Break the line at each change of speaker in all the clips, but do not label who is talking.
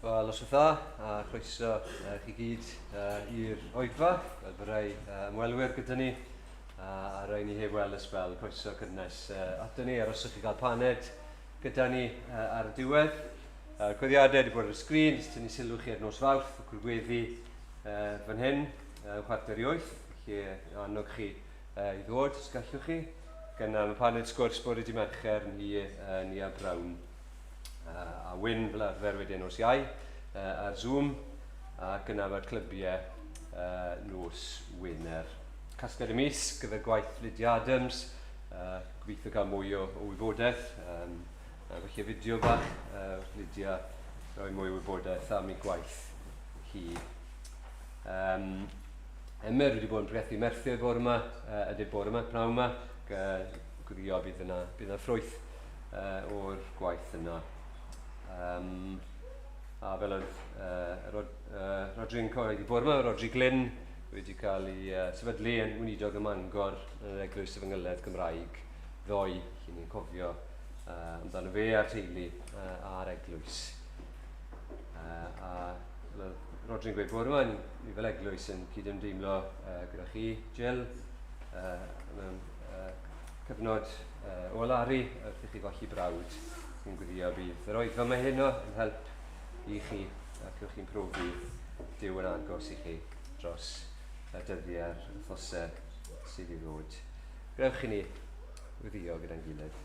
Wel, noswaith dda, a chroeso uh, chi gyd uh, i'r oedfa, fel bod rai uh, ymwelwyr gyda ni, uh, a rai ni heb weld ysbel, croeso cynnes uh, ato ni, aroswch chi gael paned gyda ni uh, ar y diwedd. Uh, cwyddiadau wedi bod ar y sgrin, jyst tynnu sylw chi ar nos Fawrth, y cwrgweddi uh, fan hyn, uh, 7:45, lle annog chi uh, i ddod, os gallwch chi. Gyna mae paned sgwrs bore di Mercher, ni, uh, Nia Brown uh, a Wyn fel arfer wedyn nos Iau uh, ar Zoom ac yna mae'r clybiau uh, nos Wener. Casgliad y mis gyda gwaith Lydia Adams, uh, gobeithio cael mwy o, o wybodaeth. Um, a felly fideo bach uh, Lydia rhoi mwy o wybodaeth am ei gwaith hi. Um, Emyr wedi bod yn pregethu Merthyr bore yma, uh, ydy'r bore yma, pnawn yma. Gwylio bydd yna, bydd yna ffrwyth uh, o'r gwaith yna. Um, a fel oedd uh, Rod, uh, Rodri'n cyhoeddi bore yma, Rodri Glyn wedi cael ei uh, sefydlu yn weinidog ym Mangor yn yr Eglwys Efengyledd Gymraeg ddoe, lle ni'n cofio uh, amdano fe a'r teulu uh, a'r eglwys. Uh, a fel oedd Rodri'n gweud bore yma, ni, ni fel eglwys yn cydymdeimlo uh, gyda chi, Jill, uh, mewn uh, cyfnod uh, o alaru wrth i chi golli brawd. Fi'n gweddio bydd yr oedfa yma heno yn help i chi ac yw'ch chi'n profi Duw yn agos i chi dros y dyddiau a'r wythnosau sydd i ddod. Grewch i ni weddio gyda'n gilydd.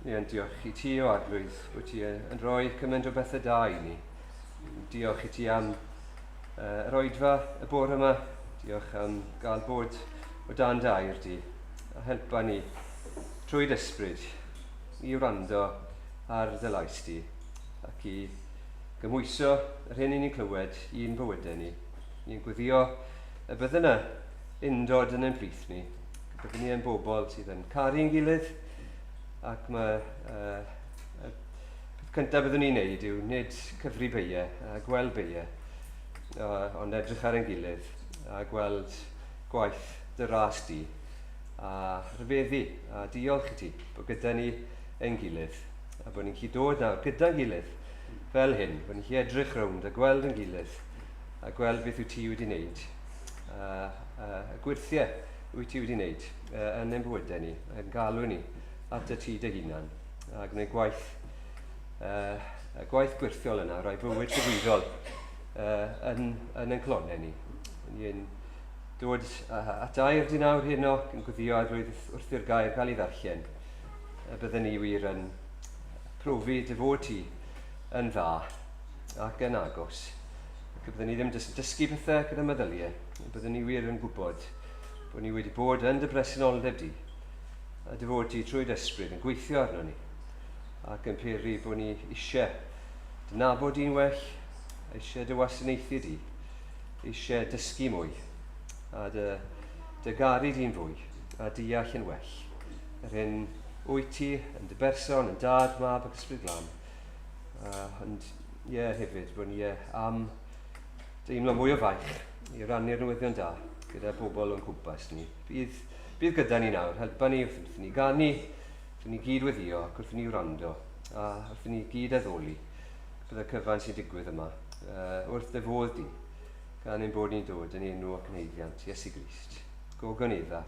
Ni yn diolch i ti o Arglwydd bod ti yn rhoi cymaint o bethau da i ni. Diolch i ti am uh, yr oedfa y bore yma. Diolch am gael bod o dan dair di. A helpa ni trwy dysbryd i wrando ar dy lais di ac i gymhwyso yr hyn i ni'n clywed i'n bywydau ni. Ni'n gweddio y bydde yna undod yn ein plith ni. Byddwn ni yn bobl sydd yn caru'n gilydd ac mae uh, y peth cyntaf byddwn ni'n neud yw nid cyfri beiau a gweld beiau, uh, ond edrych ar ein gilydd a gweld gwaith dy ras di a rhyfeddu a diolch i ti bod gyda ni ein gilydd a bod ni'n gallu dod nawr gyda'n gilydd fel hyn, bod ni'n gallu edrych rownd a gweld yn gilydd a gweld beth wyt ti wedi wneud a, a, y gwirthiau wyt ti wedi wneud uh, yn ein bywydau ni, yn galw ni at y ti dy hunan, a gwneud gwaith, uh, y gwaith gwirthiol yna, rhoi bywyd tragwyddol uh, yn, yn ein clonau ni. Ni'n dod at air di nawr heno, yn gweddio arglwydd wrth i'r gair gael ei ddarllen, y bydden ni wir yn profi dy fod ti yn dda ac yn agos. Ac y byddwn ni ddim jyst yn dysgu pethau gyda meddyliau, ond byddwn ni wir yn gwybod bod ni wedi bod yn dy bresenoldeb di, a dy fod ti trwy dy ysbryd yn gweithio arno ni, ac yn peri bod ni eisiau dy nabod di'n well, eisiau dy wasanaethu di, eisiau dysgu mwy, a dy, dy garu di'n fwy, a deall yn well. Yr hyn wyt ti yn dy berson, yn dad, mab ac ysbryd glân. Uh, ond ie, yeah, hefyd, bod ni am deimlo mwy o faich i rannu'r newyddion da gyda bobl o'n cwmpas ni. Bydd, bydd gyda ni nawr, helpa ni wrth, wrth ni ganu, wrth ni gyd weddio ac wrth ni wrando, a wrth ni gyd addoli. Bydd y cyfan sy'n digwydd yma, uh, wrth dy fodd di, gan ein bod ni'n dod yn enw ac yn heiddiant Iesu Grist. Gogonedda,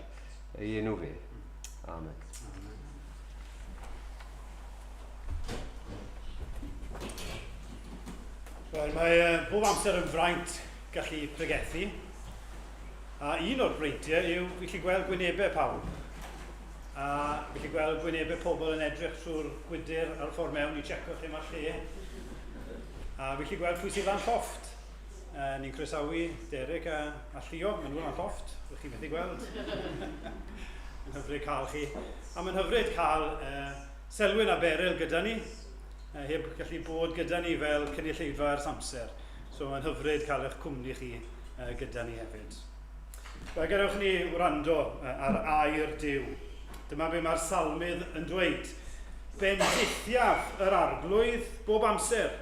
ei enw fe. Amen. Amen.
Wel, mae uh, bob amser yn fraint gallu pregethu. A un o'r breintiau yw fi gallu gweld gwynebau pawb. A fi gallu gweld gwynebau pobl yn edrych trwy'r gwydr ar y ffordd mewn i checo lle mae'r lle. A fi gallu gweld pwy sydd lan llofft. Uh, ni'n croesawu Derek a, a Llio, maen nhw lan llofft, ydych chi'n methu gweld. Mae'n hyfryd cael chi. A mae'n hyfryd cael uh, Selwyn a Beryl gyda ni, uh, heb gallu bod gyda ni fel cynulleidfa ers amser. So mae'n hyfryd cael eich cwmni chi uh, gyda ni hefyd. Wel, gadewch ni wrando ar air Duw. Dyma be mae'r salmydd yn dweud. Bendithiaf yr arglwydd bob amser.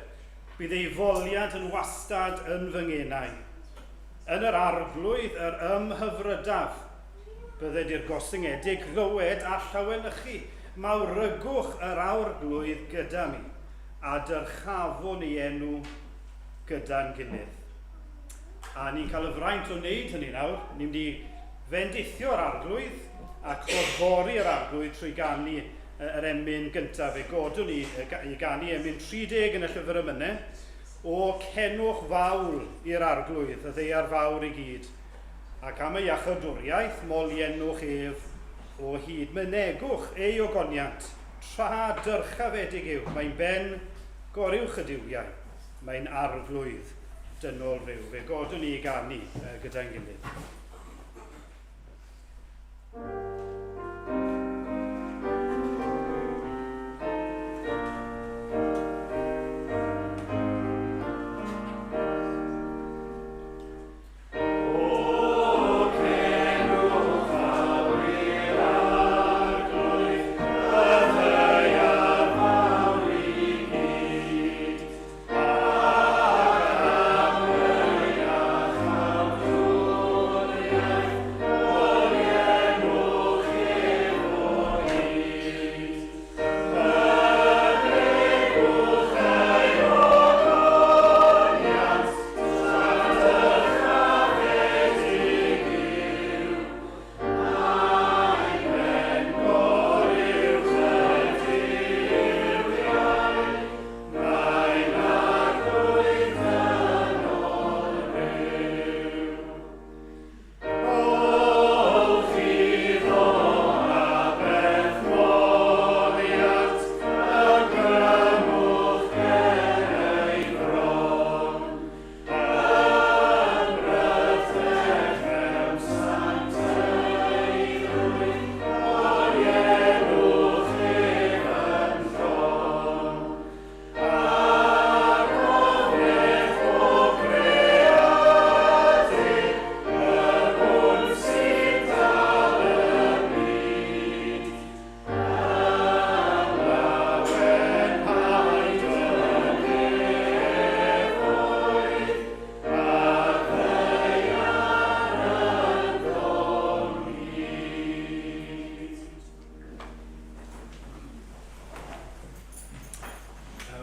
Bydd ei foliant yn wastad yn fy ngenau. Yn yr arglwydd yr ymhyfrydaf. Bydded i'r gostyngedig glywed a llawenychu. Mawrygwch yr Arglwydd gyda mi, a dyrchafwn ei enw gyda'n gilydd. A ni'n cael y fraint o wneud hynny nawr. Ni'n mynd i fendithio'r Arglwydd a clodfori yr Arglwydd trwy ganu yr emyn gyntaf. Fe godwn ni i ganu emyn 30 yn y llyfr emynau. O cenwch fawl i'r Arglwydd, y ddaear fawr i gyd, ac am ei iachawdwriaeth moliennwch ef o hyd. Mynegwch ei ogoniant, tra dyrchafedig yw, mae'n ben goruwch y duwiau, mae'n Arglwydd dynol ryw. Fe godwn ni i ganu gyda'n gilydd.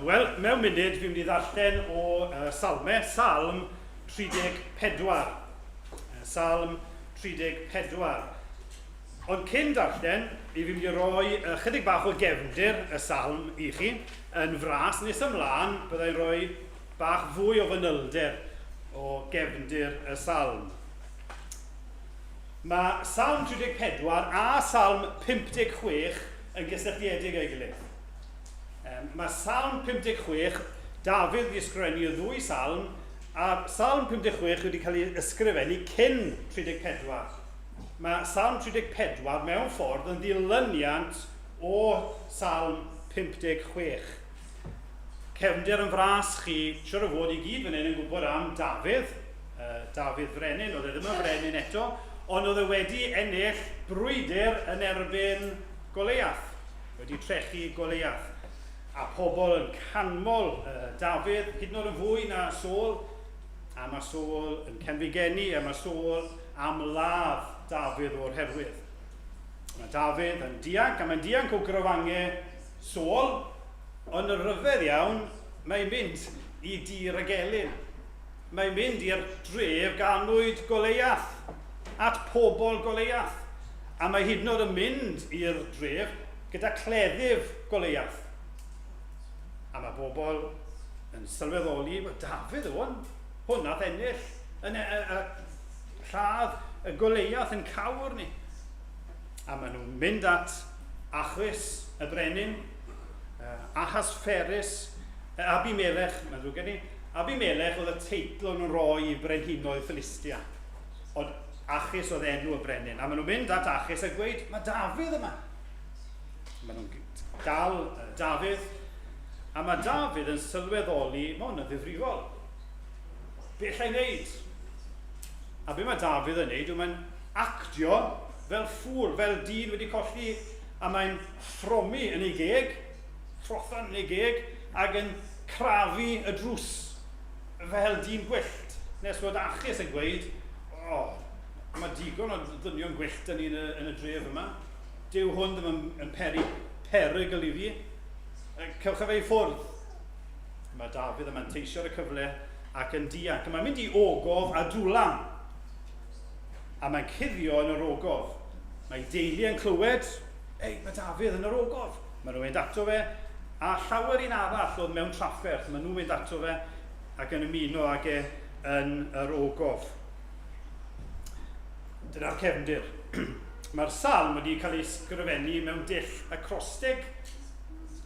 Wel, mewn munud fi'n mynd i ddarllen o Salme, Salm 34. Salm 34. Ond cyn darllen, fi fi'n mynd i roi chydig bach o gefndir y salm i chi. Yn fras, nes ymlaen, byddai'n rhoi bach fwy o fanylder o gefndir y salm. Mae Salm 34 a Salm 56 yn gysylltiedig â'i gilydd. Mae Salm 56, Dafydd wedi ysgrifennu y ddwy salm, a Salm 56 wedi cael ei ysgrifennu cyn 34. Mae Salm 34 mewn ffordd yn ddilyniant o Salm 56. Cefndir yn fras, chi siwr o fod i gyd fan hyn yn gwybod am Dafydd, Dafydd Frenin, oedd e ddim yn frenin eto, ond oedd e wedi ennill brwydr yn erbyn Goleiath, wedi trechu Goleiath. A pobl yn canmol Dafydd, hyd yn oed yn fwy na Saul, a mae Saul yn cenfigennu, a mae Saul am ladd Dafydd o'r herwydd. Mae Dafydd yn dianc, a mae'n dianc o grafangau Saul, ond yn rhyfedd iawn, mae'n mynd i dir y gelyn. Mae'n mynd i'r dref ganwyd Goleiath, at pobl Goleiath. A mae hyd yn oed yn mynd i'r dref gyda cleddyf Goleiath. A mae bobl yn sylweddoli, Dafydd yw hwn, hwn nath ennill yn e, e, e, lladd y Goleiath yn cawr ni. A maen nhw'n mynd at Achis y brenin, Ahasferus, Abimelech, mae'n ddrwg gen i, Abimelech oedd y teitl o'n nhw'n rhoi i brenhinoedd Philistia. Ond Achis oedd enw y brenin. A maen nhw'n mynd at Achis a gweud, mae Dafydd yma. Maen nhw'n dal Dafydd, a mae Dafydd yn sylweddoli, mae hwn yn ddifrifol. Be allai wneud? A be mae Dafydd yn wneud yw mae'n actio fel ffŵl, fel dyn wedi colli, a mae'n ffromi yn ei geg, ffrothan yn ei geg, ac yn crafu y drws fel dyn gwyllt, nes fod Achis yn gweud, o, oh, mae digon o ddynion gwyllt yn, yn, y, yn y dref yma. Dyw hwn ddim yn, yn peri perygl i fi. Cewch e fe i ffwrdd. Mae Dafydd yn manteisio ar y cyfle ac yn dianc. Mae'n mynd i ogof Adulam. A mae'n cuddio yn yr ogof. Mae deulu yn clywed, ei, mae Dafydd yn yr ogof. Maen nhw'n mynd ato fe, a llawer un arall oedd mewn trafferth, maen nhw'n mynd ato fe ac yn ymuno ag e yn yr ogof. Dyna'r cefndir. Mae'r salm wedi cael ei sgrifennu mewn dull acrostig.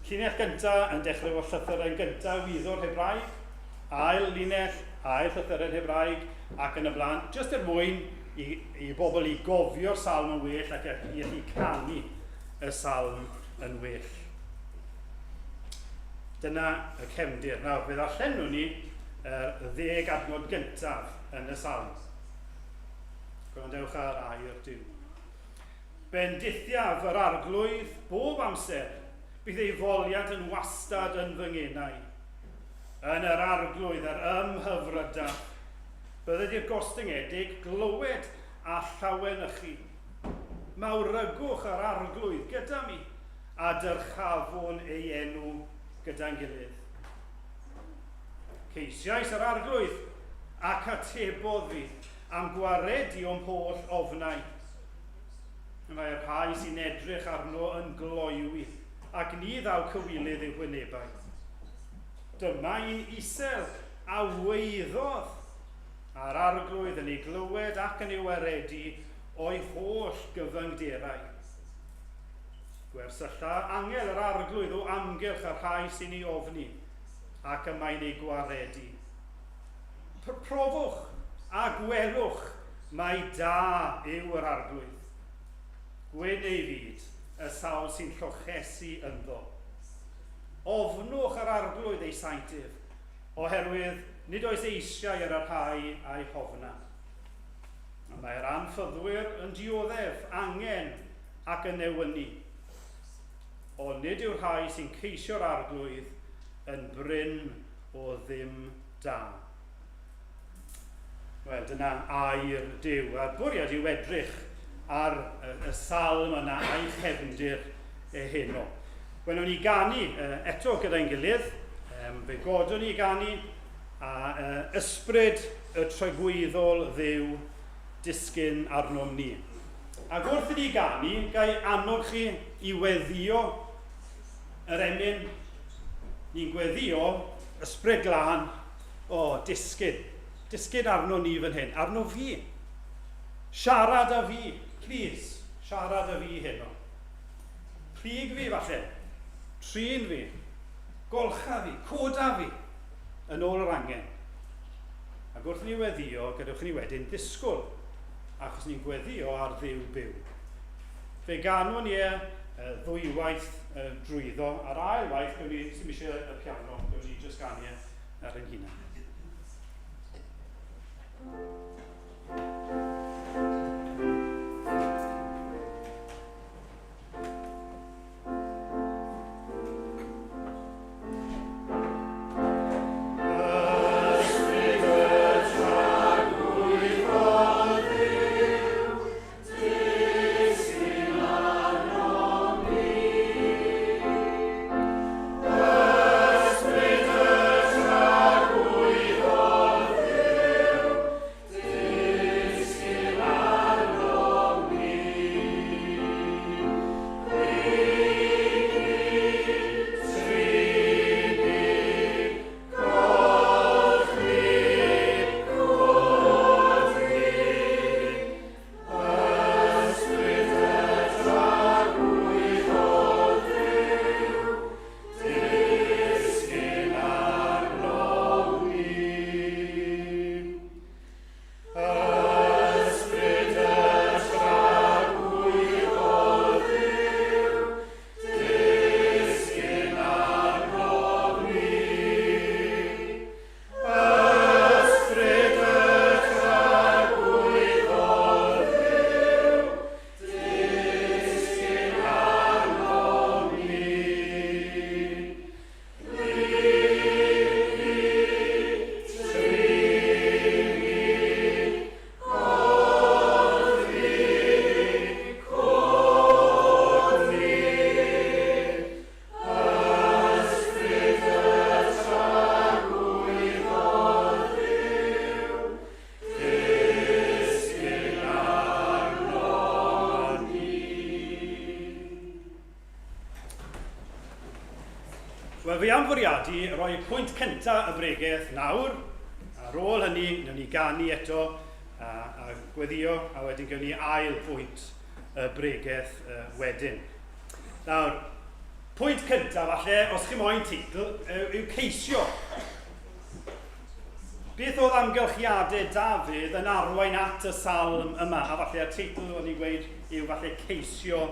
Llinell gyntaf yn dechrau efo llythyren gyntaf wyddor Hebraeg, ail linell, ail llythyren Hebraeg, ac yn y blaen, jyst er mwyn i, i bobl i gofio'r salm yn well ac i allu canu y salm yn well. Dyna y cefndir. Nawr, fe ddarllenwn ni yr ddeg adnod gyntaf yn y salm. Gwrandewch ar air Duw. Bendithiaf yr arglwydd bob amser, bydd ei foliant yn wastad yn fy ngenau. Yn yr arglwydd yr ymhyfrydaf. Bydded i'r gostyngedig glywed a llawenychu. Mawrygwch yr arglwydd gyda mi, a dyrchafwn ei enw gyda'n gilydd. Ceisiais yr arglwydd, ac atebodd fi, a'm gwaredu o'm holl ofnau. Y mae'r rhai sy'n edrych arno yn gloywi, ac ni ddaw cywilydd i'w hwynebau. Dyma un isel a waeddodd, a'r arglwydd yn ei glywed ac yn ei waredu o'i holl gyfyngderau. Gwersylla angel yr arglwydd o amgylch y rhai sy'n ei ofni, ac y mae'n ei gwaredu. Profwch a gwelwch mai da yw yr arglwydd. Gwyn ei fyd, y sawl sy'n llochesu ynddo. Ofnwch yr arglwydd ei saint ef, oherwydd nid oes eisiau ar y rhai a'i hofna. Y mae'r anffyddwyr yn dioddef angen ac yn newynu. Ond nid yw'r rhai sy'n ceisio'r arglwydd yn brin o ddim da. Wel, dyna air Duw, a'r bwriad yw edrych ar y, y salm yna a'i chefndir e heno. Wel, wnawn ni ganu eto gyda'n gilydd, fe godwn ni ganu, a ysbryd y tragwyddol Dduw disgyn arnom ni. Ac wrth i ni ganu, gai annog chi i weddio yr emyn. Ni'n gweddio ysbryd glân, o, disgyn. Disgyn arno ni fan hyn, arno fi. Siarad â fi, please, siarad â fi heno. Plyg fi, falle. Trin fi. Golcha fi, coda fi, yn ôl yr angen. Ac wrth ni weddio, gadewch ni wedyn ddisgwyl achos ni'n gweddio ar Dduw byw. Fe ganwn ni e ddwywaith drwyddo, a'r ail waith, gawn ni, sy'n eisiau y piano, gawn ni jyst ganu e ar ein hunain. Fi am fwriadu roi pwynt cyntaf y bregeth nawr. Ar ôl hynny, wnawn ni ganu eto a, a gweddio, a wedyn gewn ni ail bwynt y bregeth wedyn. Nawr, pwynt cyntaf falle, os chi moyn teitl, yw ceisio. Beth oedd amgylchiadau Dafydd yn arwain at y salm yma? A falle y teitl o'n i'n gweud yw falle ceisio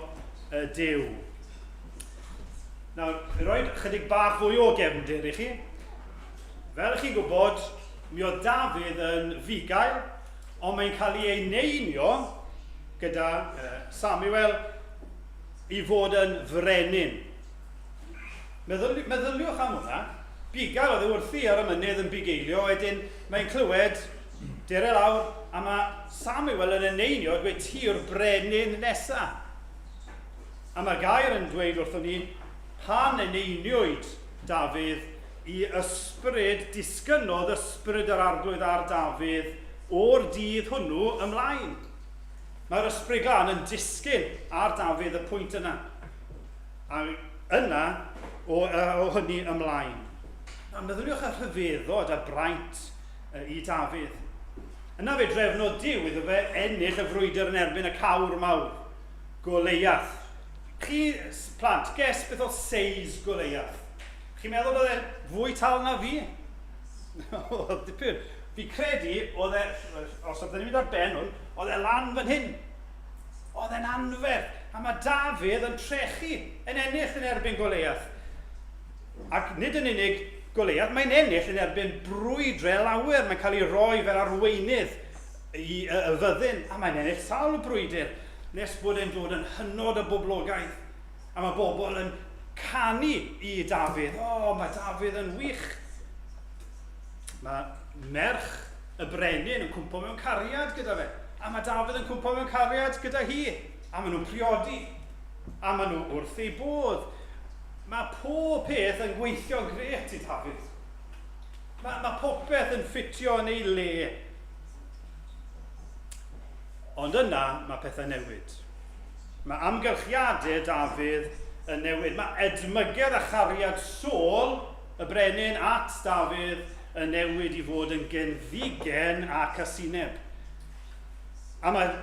y Duw. Nawr, i roi chydig bach fwy o gefndir i chi, fel chi'n gwybod, mi oedd Dafydd yn fugail, ond mae'n cael ei eneinio gyda Samuel i fod yn frenin. Meddyl, meddyliwch am hwnna. Bugail oedd e wrthi ar y mynydd yn bugeilio, wedyn mae'n clywed, dere lawr, a mae Samuel yn eneinio, dweud ti yw'r brenin nesaf. A mae'r gair yn dweud wrthon ni, pan eneiniwyd Dafydd i ysbryd, disgynnodd ysbryd yr Arglwydd ar Dafydd o'r dydd hwnnw ymlaen. Mae'r ysbryd glân yn disgyn ar Dafydd y pwynt yna. A yna, o, o hynny ymlaen. A meddyliwch y rhyfeddod a braint i Dafydd. Yna fe drefnodd Duw iddo fe ennill y frwydr yn erbyn y cawr mawr. Goleiath. Chi, plant, guess beth oedd seis Goleiath? Chi'n meddwl oedd e fwy tal na fi? Oedd dipyn. Fi credu oedd e, os oedd e'n mynd ar ben hwn, oedd e lan fan hyn. Oedd e'n anferth. A mae Dafydd yn trechu, yn ennill yn erbyn Goleiath. Ac nid yn unig Goleiath, mae'n ennill yn erbyn brwydrau lawer. Mae'n cael ei roi fel arweinydd i y, y fyddin, a mae'n ennill sawl brwydr nes bod e'n dod yn hynod o boblogaidd. A mae bobl yn canu i Dafydd. O, oh, mae Dafydd yn wych. Mae merch y brenin yn cwmpo mewn cariad gyda fe. A mae Dafydd yn cwmpo mewn cariad gyda hi. A maen nhw'n priodi. A maen nhw wrth ei bodd. Mae pob peth yn gweithio'n gret i Dafydd. Mae, mae popeth yn ffitio yn ei le. Ond yna mae pethau'n newid. Mae amgylchiadau Dafydd yn newid. Mae edmygedd a chariad Saul, y brenin, at Dafydd yn newid i fod yn genfigen a casineb. A mae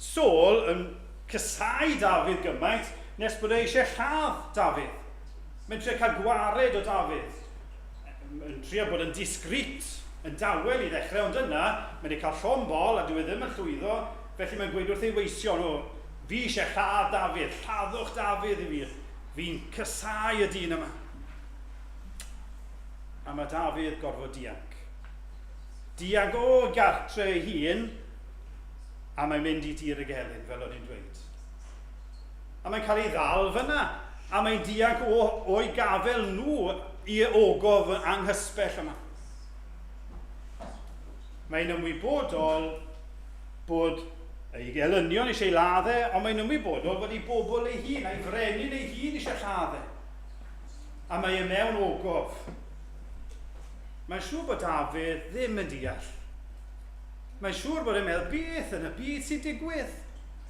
Saul yn casáu Dafydd gymaint nes bod e eisiau lladd Dafydd. Mae'n trio cael gwared o Dafydd. Yn trio bod yn discreet, yn dawel i ddechrau, ond yna, mae wedi cael llond bol a dyw e ddim yn llwyddo, felly mae'n gweud wrth ei weision, o, fi eisiau lladd Dafydd, lladdwch Dafydd i fi, fi'n casáu y dyn yma. A mae Dafydd gorfod dianc. Dianc o gartre ei hun, a mae'n mynd i dir y gelyn, fel o'n i'n dweud. A mae'n cael ei ddal fyna, a mae'n dianc o, o'i gafel nhw i ogof anghysbell yma. Mae'n ymwybodol bod ei gelynion eisiau ei ladd e, ond mae'n ymwybodol bod ei bobl ei hun, a'i frenin ei hun eisiau lladd e. A mae e mewn ogof. Mae'n siŵr bod Dafydd ddim yn deall. Mae'n siŵr bod e'n meddwl, beth yn y byd sy'n digwydd?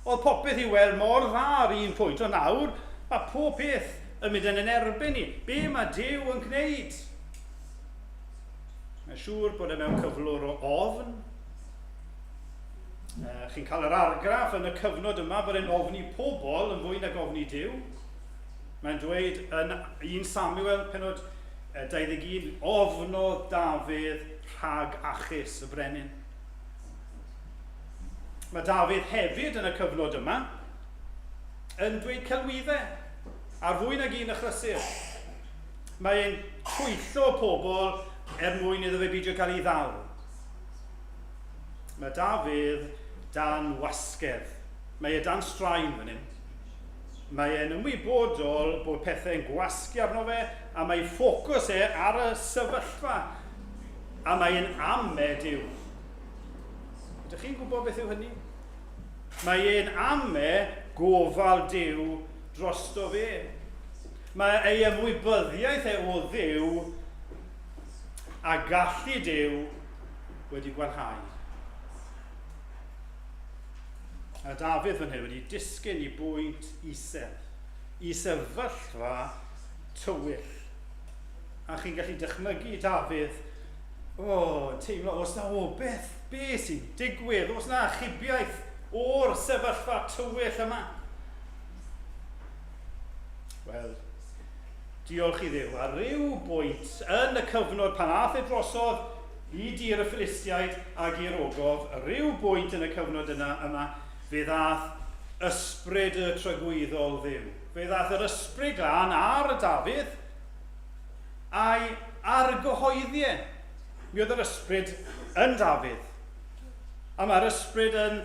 Oedd popeth i weld mor dda ar un pwynt, ond nawr mae pob peth yn mynd yn yn erbyn ni. Be mae Duw yn gwneud? Mae'n siŵr bod e mewn cyflwr o ofn. Chi'n cael yr argraff yn y cyfnod yma bod e'n ofni pobl yn fwy nag ofni Duw. Mae'n dweud yn 1 Samuel, penod 21, ofnodd Dafydd rhag Achis y brenin. Mae Dafydd hefyd yn y cyfnod yma yn dweud celwyddau ar fwy nag un achlysur. Mae'n twyllo pobl er mwyn iddo fe beidio cael ei ddal. Mae Dafydd dan wasgedd. Mae e dan straen fan hyn. Mae e'n ymwybodol bod pethau'n gwasgu arno fe a mae ffocws e ar y sefyllfa a mae'n ame Duw. Ydych chi'n gwybod beth yw hynny? Mae e'n ame gofal Duw drosto fe. Mae ei ymwybyddiaeth e o Dduw a gallu Duw wedi gwanhau. A Dafydd fan hyn wedi disgyn i bwynt isel, i sefyllfa tywyll. A chi'n gallu dychmygu Dafydd, o, oh, teimlo, os na obeith, be sy'n digwydd, os na achubiaeth o'r sefyllfa tywyll yma. Wel, diolch i Dduw, ar ryw bwynt yn y cyfnod pan ath e drosodd i dir y Philistiaid ag i'r ogof, rhyw bwynt yn y cyfnod yna yma, fe ddath ysbryd y tragwyddol Dduw. Fe ddath yr ysbryd glân ar y Dafydd, a'i argyhoeddi e. Mi oedd yr ysbryd yn Dafydd. A mae'r ysbryd yn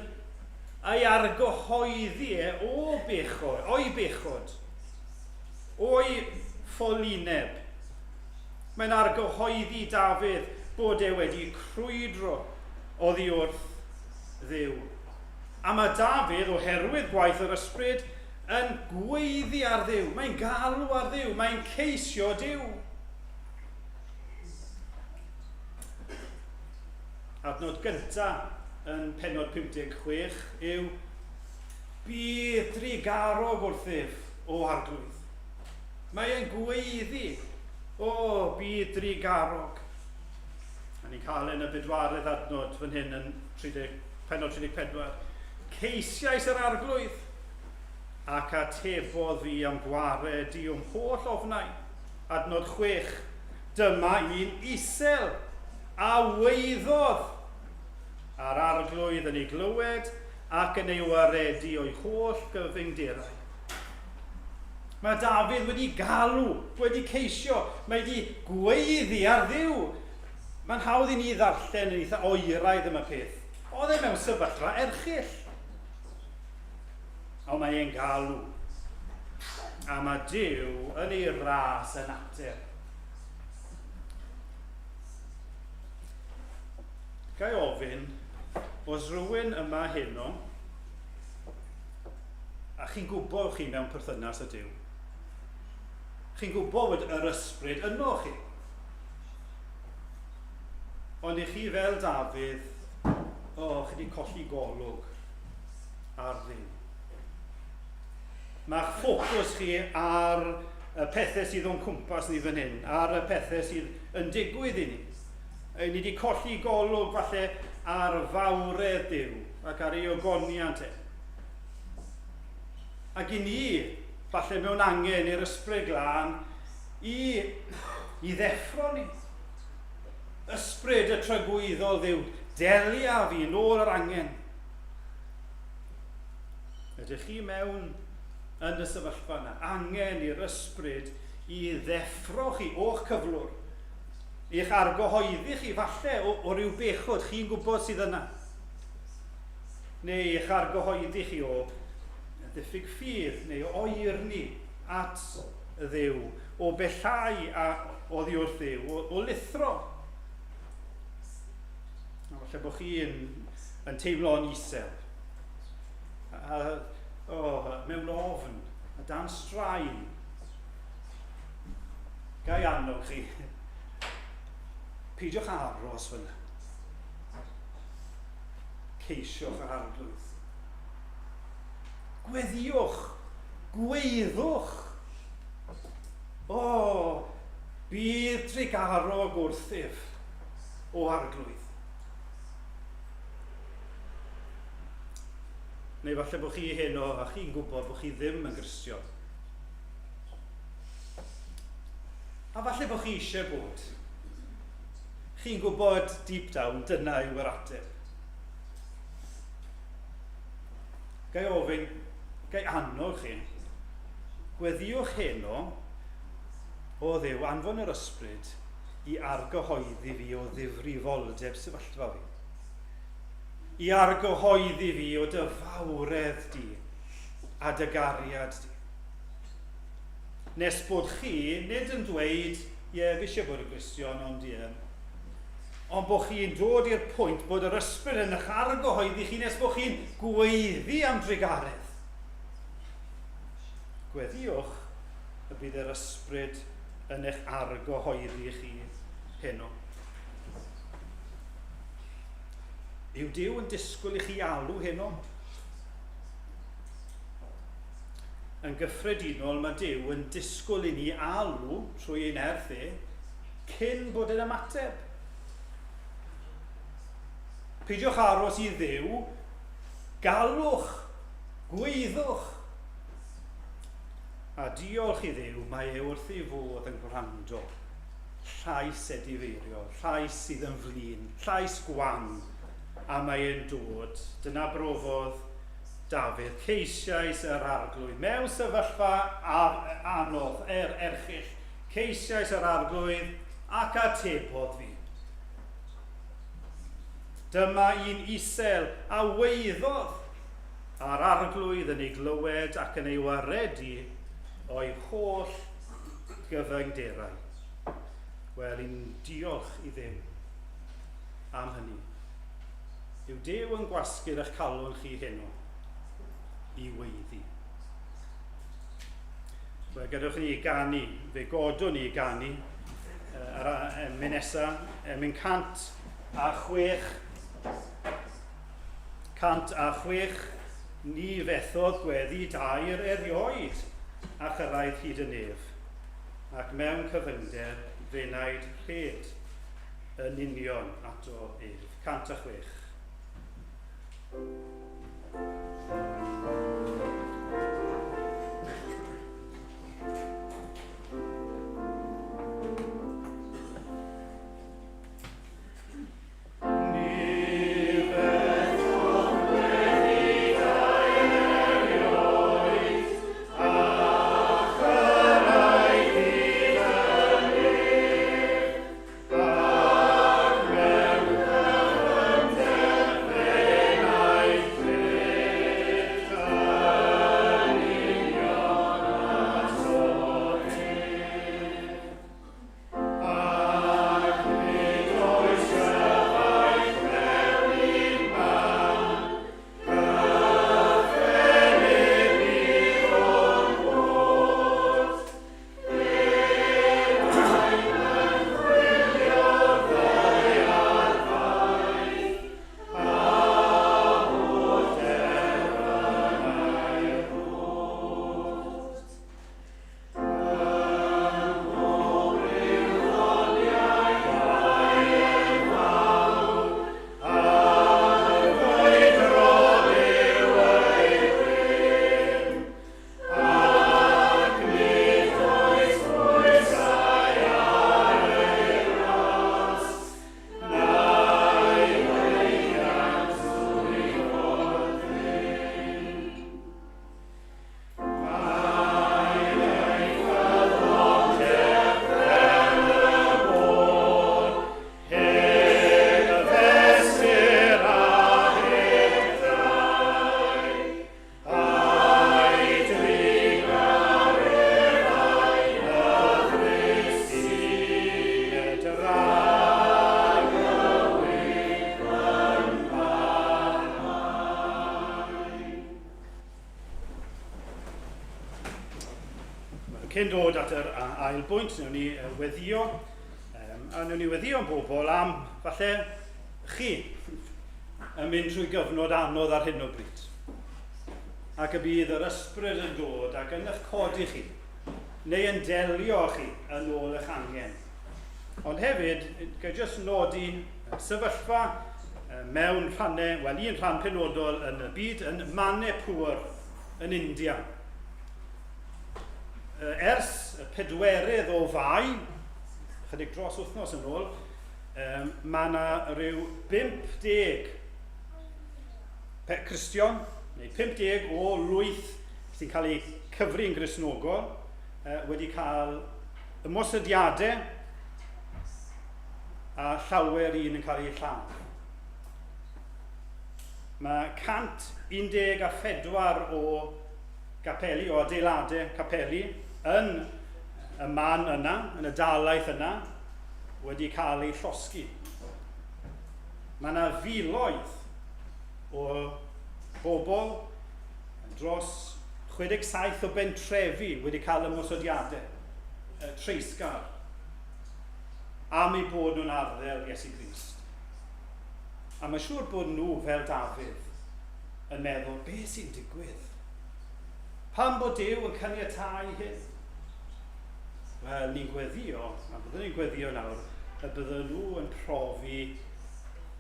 ei argyhoeddi e o bechod, o'i bechod, o'i ffolineb. Mae'n argyhoeddi Dafydd bod e wedi crwydro oddi wrth Dduw. A mae Dafydd, oherwydd gwaith yr ysbryd, yn gweiddi ar Dduw. Mae'n galw ar Dduw. Mae'n ceisio Duw. Adnod gyntaf yn penod 56 yw Bydd drugarog wrthyf, o Arglwydd. Mae e'n gweiddi, o, bydd drugarog. A ni'n cael yn y bedwaredd adnod fan hyn yn 30, penod 34. Ceisiais yr Arglwydd, ac atebodd fi am gwared i o'm holl ofnau. Adnod 6. Dyma un isel a weiddodd, a'r Arglwydd yn ei glywed ac yn ei waredu o'i holl gyfyngderau. Mae Dafydd wedi galw, wedi ceisio, mae wedi gweiddi ar Dduw. Mae'n hawdd i ni ddarllen yn eitha oeraidd am y peth. Oedd e mewn sefyllfa erchyll. Ond mae e'n galw. A mae Duw yn ei ras yn ateb. Ga i ofyn, os rhywun yma heno, a chi'n gwybod chi mewn perthynas â Duw, chi'n gwybod bod yr ysbryd yno chi, ond i chi fel Dafydd, o, oh, chi wedi colli golwg ar Dduw. Mae'ch ffocws chi ar y pethau sydd o'n cwmpas ni fan hyn, ar y pethau sydd yn digwydd i ni. Ni wedi colli golwg falle ar fawredd Duw ac ar ei ogoniant e. Ac i ni, falle mewn angen i'r ysbryd glân, i, i ddeffro ni. Ysbryd y tragwyddol Dduw, delia fi nôl yr angen. Ydych chi mewn yn y sefyllfa yna? Angen i'r ysbryd i ddeffro chi o'ch cyflwr, i'ch argyhoeddi chi falle o, o ryw bechod chi'n gwybod sydd yna, neu eich argyhoeddi chi o ddiffyg ffydd neu o oerni at Dduw, o bellhau a oddi wrth Dduw, o, o lithro. A falle bod chi'n yn teimlo'n isel. A, oh, mewn ofn, a dan straen. Ga i annog chi, peidiwch aros fyna. Ceisiwch yr Arglwydd. Gweddïwch, gweiddwch. O, bydd drugarog wrthyf, o Arglwydd. Neu falle bod chi heno a chi'n gwybod bod chi ddim yn Gristion. A falle bod chi eisiau bod. Chi'n gwybod deep down, dyna yw yr ateb. Gai ofyn, gai annog chi, gweddïwch heno, o Dduw, anfon yr ysbryd i argyhoeddi fi o ddifrifoldeb sefyllfa fi. I argyhoeddi fi o dy fawredd di a dy gariad di. Nes bod chi nid yn dweud, ie, fi eisiau bod yn Gristion, ond ie, ond bod chi'n dod i'r pwynt bod yr ysbryd yn eich argyhoeddi chi nes bod chi'n gweiddi am drugaredd. Gweddïwch y bydd yr ysbryd yn eich argyhoeddi chi heno. Yw Duw yn disgwyl i chi alw heno? Yn gyffredinol, mae Duw yn disgwyl i ni alw trwy ei nerth e. cyn bod e'n ymateb. Peidiwch aros i Dduw, galwch, gweithwch. A diolch i Dduw, mae e wrth ei fodd yn gwrando. Llais edifeiriol, llais sydd yn flin, llais gwan, a mae e'n dod. Dyna brofodd Dafydd, ceisiais yr Arglwydd mewn sefyllfa anodd, er erchyll. Ceisiais yr Arglwydd ac atebodd fi. Dyma un isel a waeddodd, a'r Arglwydd yn ei glywed ac yn ei waredu o'i holl gyfyngderau. Wel, i'n diolch i Dduw am hynny. Yw Duw yn gwasgu'r eich calon chi heno i weiddi? Wel, gadewch i ni ganu, fe godwn ni ganu yr emyn nesa, emyn 106, 106, ni fethodd gweddi dair erioed a chyrraedd hyd y nef, ac mewn cyfyngder fenaid rhed yn union ato ef. 106. Cyn dod at yr ail bwynt, wnawn ni weddio, a wnawn ni weddio am bobl am, falle, chi yn mynd trwy gyfnod anodd ar hyn o bryd. Ac y bydd yr ysbryd yn dod ac yn eich codi chi, neu yn delio â chi yn ôl eich angen. Ond hefyd, ga i jyst nodi sefyllfa mewn rhannau, wel un rhan penodol yn y byd, yn Manipur yn India. Ers y pedwerydd o Fai, chydig dros wythnos yn ôl, mae yna rhyw 50 Cristion, neu 50 o lwyth sy'n cael eu cyfri'n Gristnogol, wedi cael ymosodiadau a llawer un yn cael eu lladd. Mae 114 o gapeli, o adeiladau capeli, yn y man yna, yn y dalaith yna, wedi cael eu llosgi. Mae yna filoedd o bobl dros 67 o bentrefi wedi cael ymosodiadau treisgar am eu bod nhw'n arddel Iesu Grist. A mae'n siŵr bod nhw, fel Dafydd, yn meddwl, be sy'n digwydd? Pam bod Duw yn caniatáu hyn? Wel, ni'n gweddio, a byddwn ni'n gweddio nawr, y bydden nhw yn profi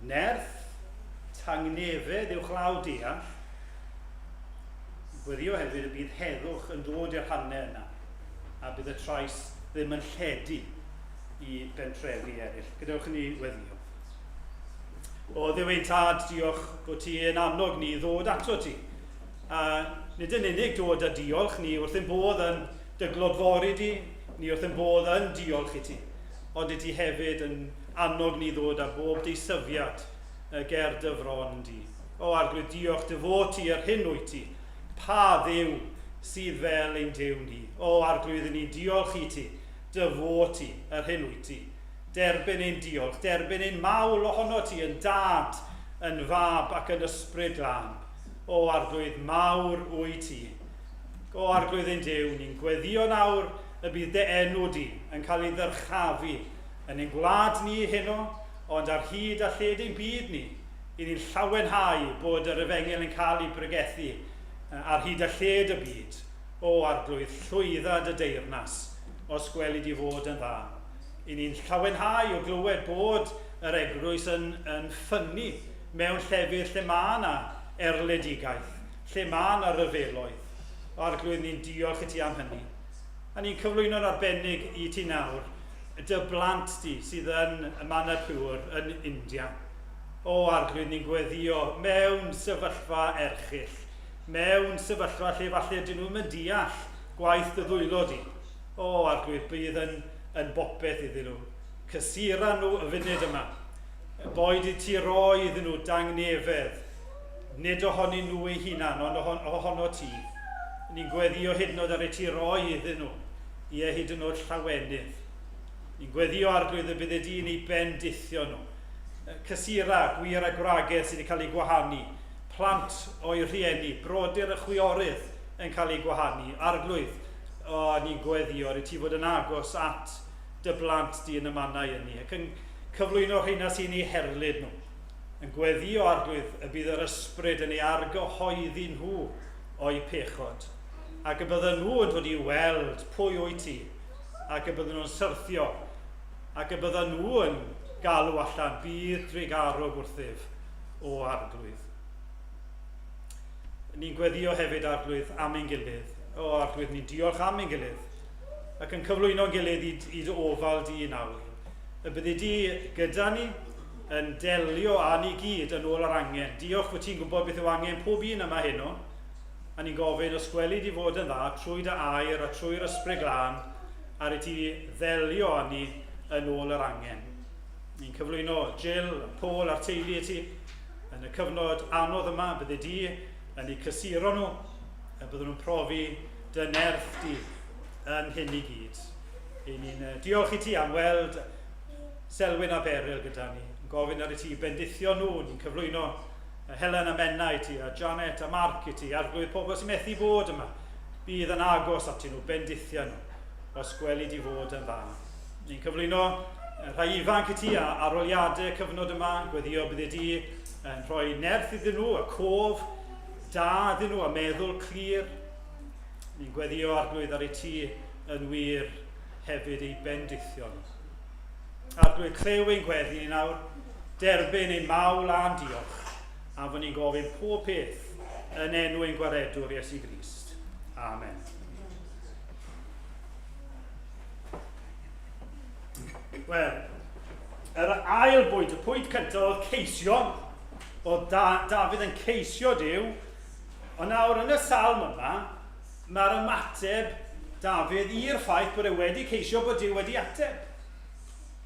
nerth, tangnefedd uwchlaw deall. Gweddio hefyd y bydd heddwch yn dod i'r rhannau yna, a bydd y trais ddim yn lledu i bentrefi eraill. Gadewch i ni weddio. O Dduw ein Tad, diolch bod ti yn annog ni i ddod ato ti. A nid yn unig dod a diolch, ni wrth ein bodd yn dy glodfori di, ni wrth ein bodd yn diolch i ti, ond i ti hefyd yn annog ni ddod â bob deisyfiad ger dy fron di. O Arglwydd, diolch dy fod ti yr hyn wyt ti. Pa Dduw sydd fel ein Duw ni? O Arglwydd, i ni'n diolch i ti, dy fod ti yr hyn wyt ti. Derbyn ein diolch, derbyn ein mawl ohono ti yn Dad, yn Fab ac yn Ysbryd Glân. O Arglwydd, mawr wyt ti. O Arglwydd ein Duw, ni'n gweddïo nawr y bydd dy enw di yn cael ei ddyrchafu yn ein gwlad ni heno, ond ar hyd a lled ein byd ni, i ni'n llawenhau bod yr efengyl yn cael ei bregethu ar hyd a lled y byd. O Arglwydd, llwydda dy deyrnas, os gweli di fod yn dda. I ni'n llawenhau o glywed bod yr eglwys yn, yn ffynnu mewn llefydd lle mae yna erledigaeth, lle mae yna ryfeloedd. O Arglwydd, ni'n diolch i ti am hynny. A ni'n cyflwyno'n arbennig i ti nawr dy blant di sydd yn y Manipur yn India. O Arglwydd, ni'n gweddio mewn sefyllfa erchyll, mewn sefyllfa lle falle dyn nhw'n mynd deall gwaith dy ddwylo di. O Arglwydd, bydd yn, yn bopeth iddyn nhw. Cysura nhw y funud yma. Boed i ti roi iddyn nhw dangnefedd, nid ohonyn nhw eu hunan, ond ohono ti. Ni'n gweddio hyd yn oed ar i ti roi iddyn nhw, ie, hyd yn oed llawenydd. Ni'n gweddio Arglwydd y bydde di'n eu bendithio nhw. Cysura, gwir a gwragedd sydd wedi cael eu gwahanu, plant o'u rhieni, brodyr a chwiorydd yn cael eu gwahanu. Arglwydd, o, ni'n gweddio ar i ti fod yn agos at dy blant di yn y mannau ynni, ac yn cyflwyno rheina sy'n eu herlid nhw. Yn gweddio, Arglwydd, y bydd yr Ysbryd yn ei argyhoeddi nhw o'u pechod, ac y bydden nhw yn dod i weld pwy wyt ti, ac y bydden nhw'n syrthio, ac y bydden nhw yn galw allan, bydd drugarog wrthyf, o Arglwydd. Ni'n gweddio hefyd, Arglwydd, am ein gilydd. O, Arglwydd, ni'n diolch am ein gilydd, ac yn cyflwyno'n gilydd i, i dy ofal di nawr. Y byddi di gyda ni yn delio â ni gyd yn ôl yr angen. Diolch fod ti'n gwybod beth yw angen pob un yma heno, a ni'n gofyn os gweli di fod yn dda trwy dy air a trwy'r Ysbryd Glân ar i ti ddelio â ni yn ôl yr angen. Ni'n cyflwyno Jill, Paul a'r teulu i ti yn y cyfnod anodd yma, bydde di yn eu cysuro nhw, y byddwn nhw'n profi dy nerth di yn hyn i gyd. I ni'n diolch i ti am weld Selwyn a Beryl gyda ni. Yn gofyn ar i ti bendithio nhw, ni'n cyflwyno Helen a Menna i ti, a Janet a Mark i ti, arglwydd pobl sy'n methu bod yma. Bydd yn agos atyn nhw, bendithio nhw, os gweli di fod yn dda. Ni'n cyflwyno rhai ifanc i ti a aroliadau cyfnod yma, gweddio bydde di yn rhoi nerth iddyn nhw, y cof da iddyn nhw, a meddwl clir. Ni'n gweddio arglwydd ar i ti yn wir hefyd ei bendithion. Arglwydd, clyw ein gweddi ni nawr, derbyn ein mawl a'n diolch, a fod ni'n gofyn pob peth yn enw ein gwaredwr Iesu Grist. Amen. Wel, yr ail bwynt, y pwynt cyntaf oedd ceisio, oedd da, Dafydd yn ceisio Duw, ond nawr yn y salm yma, Mae'r ymateb Dafydd i'r ffaith bod e wedi ceisio bod Duw wedi ateb.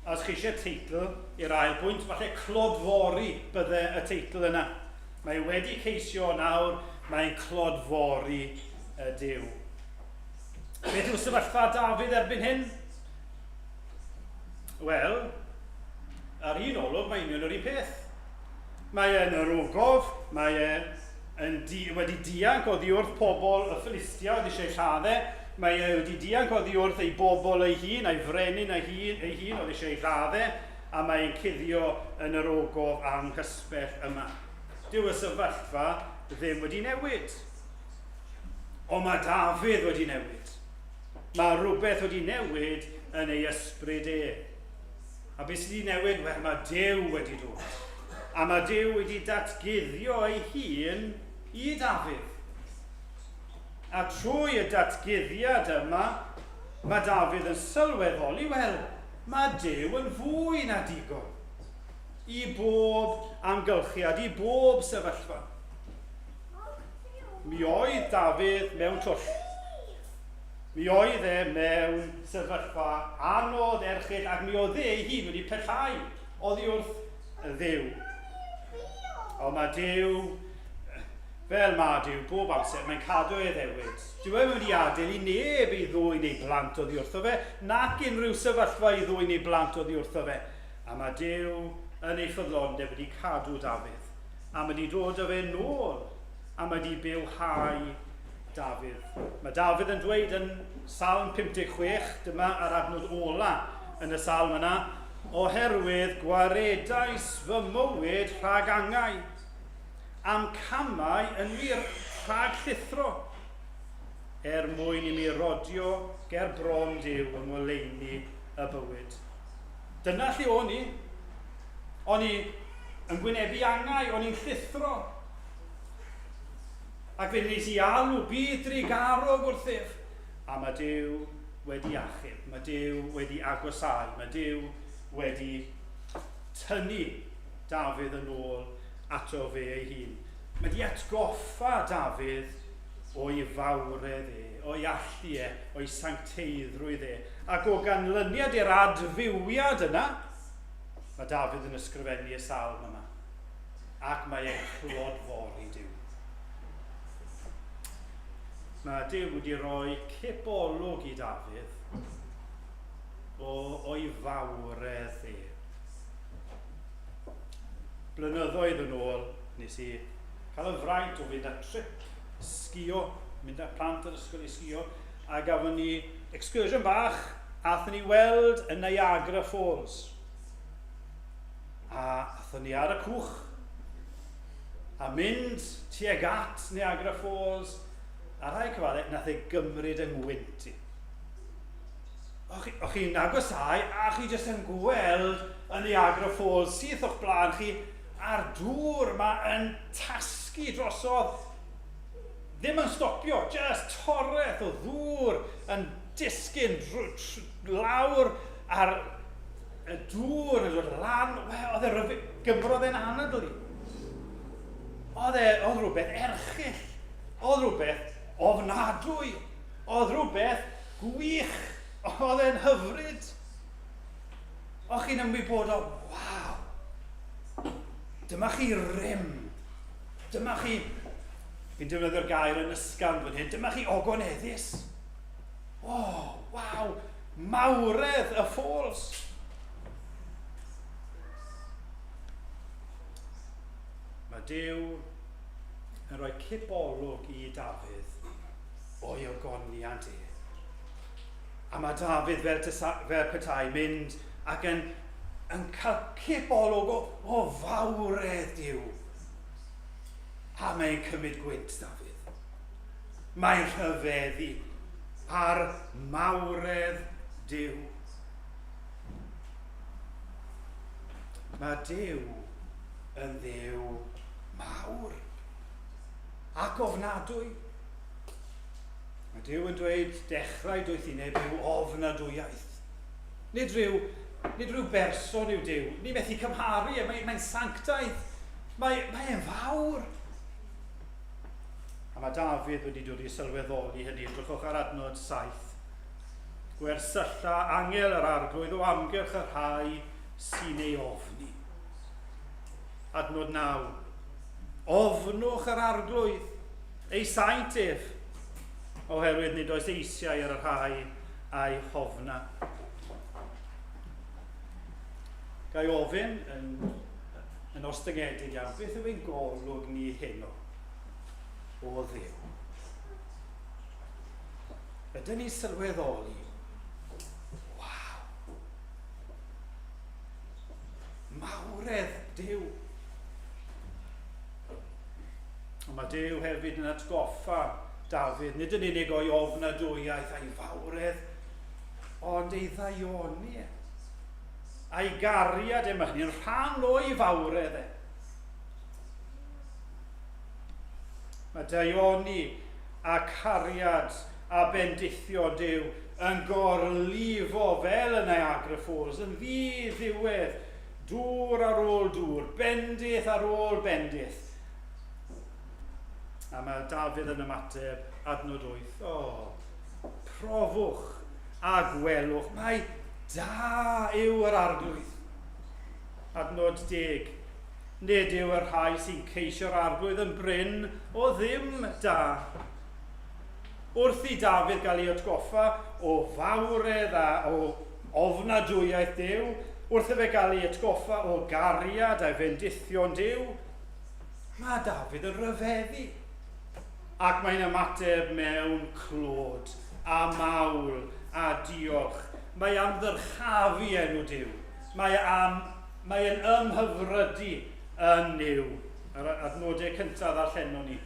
A os chi eisiau teitl i'r ail bwynt, falle clodfori bydde y teitl yna. Mae e wedi ceisio nawr, mae'n clodfori y Duw. Beth yw sefyllfa Dafydd erbyn hyn? Wel, ar un olwg mae union yr un peth. Mae e yn yr ogof, mae e yn di, wedi dianc oddi wrth pobl y Philistia oedd eisiau ei lladd e. Mae e wedi dianc oddi wrth ei bobl ei hun, a'i frenin ei hun, ei hun oedd eisiau ei lladd e, a mae e'n cuddio yn yr ogof anghysbell yma. Dyw y sefyllfa ddim wedi newid. Ond mae Dafydd wedi newid. Mae rhywbeth wedi newid yn ei ysbryd e. A beth sydd wedi newid? Wel, mae Duw wedi dod. A mae Duw wedi datguddio ei hun i Dafydd. A trwy y datguddiad yma, mae Dafydd yn sylweddoli, wel, mae Duw yn fwy na digon i bob amgylchiad, i bob sefyllfa. Mi oedd Dafydd mewn twll. Mi oedd e mewn sefyllfa anodd, erchyll, ac mi oedd e ei hun wedi pellhau oddi wrth Dduw. Ond mae Duw, fel mae Duw bob amser, mae'n cadw ei addewid. Dyw e'm wedi adael i neb ei ddwyn ei blant oddi wrtho fe, nac unrhyw sefyllfa i ddwyn ei blant oddi wrtho fe. A mae Duw yn ei ffyddlondeb wedi cadw Dafydd, a mae wedi dod â fe nôl, a mae wedi bywhau Dafydd. Mae Dafydd yn dweud yn Salm 56, dyma yr adnod ola yn y salm yna, oherwydd gwaredais fy mywyd rhag angau, a'm camau yn wir rhag llithro, er mwyn i mi rodio ger bron Duw yng ngoleuni y bywyd. Dyna lle o'n i. O'n i yn gwynebu angau, o'n i'n llithro. Ac fe wnes i alw bydd drugarog wrthyf. A mae Duw wedi achub, mae Duw wedi agosáu, mae Duw wedi tynnu Dafydd yn ôl ato fe ei hun. Mae wedi atgoffa Dafydd o'i fawredd e, o'i allu e, o'i sancteiddrwydd e. Ac o ganlyniad i'r adfywiad yna, mae Dafydd yn ysgrifennu y salm yma. Ac mae e'n clodfori Duw. Mae Duw wedi rhoi cip olwg i Dafydd o, o'i fawredd e. Blynyddoedd yn ôl, nes i cael y fraint o fynd ar trip sgio, mynd â plant yr ysgol i sgio, a gafon ni excursion bach, athon ni weld y Niagara Falls. A athon ni ar y cwch, a mynd tuag at Niagara Falls, a rhai cyfadde, nath e gymryd yng ngwynt i. O'ch chi'n agosáu a chi jyst yn gweld y Niagara Falls syth o'ch blaen chi a'r dŵr ma yn tasgu drosodd. Ddim yn stopio, jyst toreth o ddŵr yn disgyn lawr a'r y dŵr yn dod lan. Wel, oedd e ryfedd, gymrodd e'n anadl i. Oedd e, oedd rhywbeth erchyll, oedd rhywbeth ofnadwy, oedd rhywbeth Gwych! Oedd e'n hyfryd! O'ch chi'n ymwybodol, waw! Dyma chi rym! Dyma chi, fi'n defnyddio'r gair yn ysgafn fan hyn, dyma chi ogoneddus! O, oh, waw! Mawredd y ffôls! Mae Duw yn rhoi cipolwg i Dafydd o'i ogoniant e. A mae Dafydd fel, tysa, fel petai mynd ac yn, yn cael cip olwg o, o fawredd Duw. A mae'n cymryd gwynt Dafydd. Mae'n rhyfeddu ar mawredd Duw. Mae Duw yn Dduw mawr ac ofnadwy. Mae Duw yn dweud dechrau doethineb yw ofnadwyaeth. Nid rhyw, nid rhyw berson yw Duw. Ni methu cymharu e, mae'n mae sanctaidd. Mae, mae e'n fawr. A mae Dafydd wedi dod i sylweddoli hynny. Drychwch ar adnod 7. Gwersylla angel yr arglwydd o amgylch y rhai sy'n ei ofni. Adnod 9. Ofnwch yr arglwydd, ei saint ef, oherwydd nid oes eisiau ar y rhai a'i hofna. Ga i ofyn yn, yn ostyngedig iawn, beth yw ein golwg ni heno o Dduw? Ydyn ni'n sylweddoli, waw, mawredd Duw. Ond mae Duw hefyd yn atgoffa Dafydd, nid yn unig o'i ofnadwyaeth a'i fawredd, ond ei ddaioni e. A'i gariad e, mae hynny'n rhan o'i fawredd e. Mae daioni a cariad a bendithio Duw yn gorlifo fel y Niagara Falls yn ddi-ddiwedd, dŵr ar ôl dŵr, bendith ar ôl bendith. A mae Dafydd yn ymateb, adnod 8, o, profwch a gwelwch, mai da yw yr arglwydd. Adnod 10, nid yw y rhai sy'n ceisio'r arglwydd yn brin o ddim da. Wrth i Dafydd gael ei atgoffa o fawredd a o ofnadwyaeth Duw, wrth iddo fe gael ei atgoffa o gariad a'i fendithion Duw, Mae Dafydd yn rhyfeddu, ac mae'n ymateb mewn clod a mawl a diolch. Mae am ddyrchafu enw Duw. Mae am, mae yn ymhyfrydu yn Nuw. Yr adnodau cyntaf ddarllenon ni.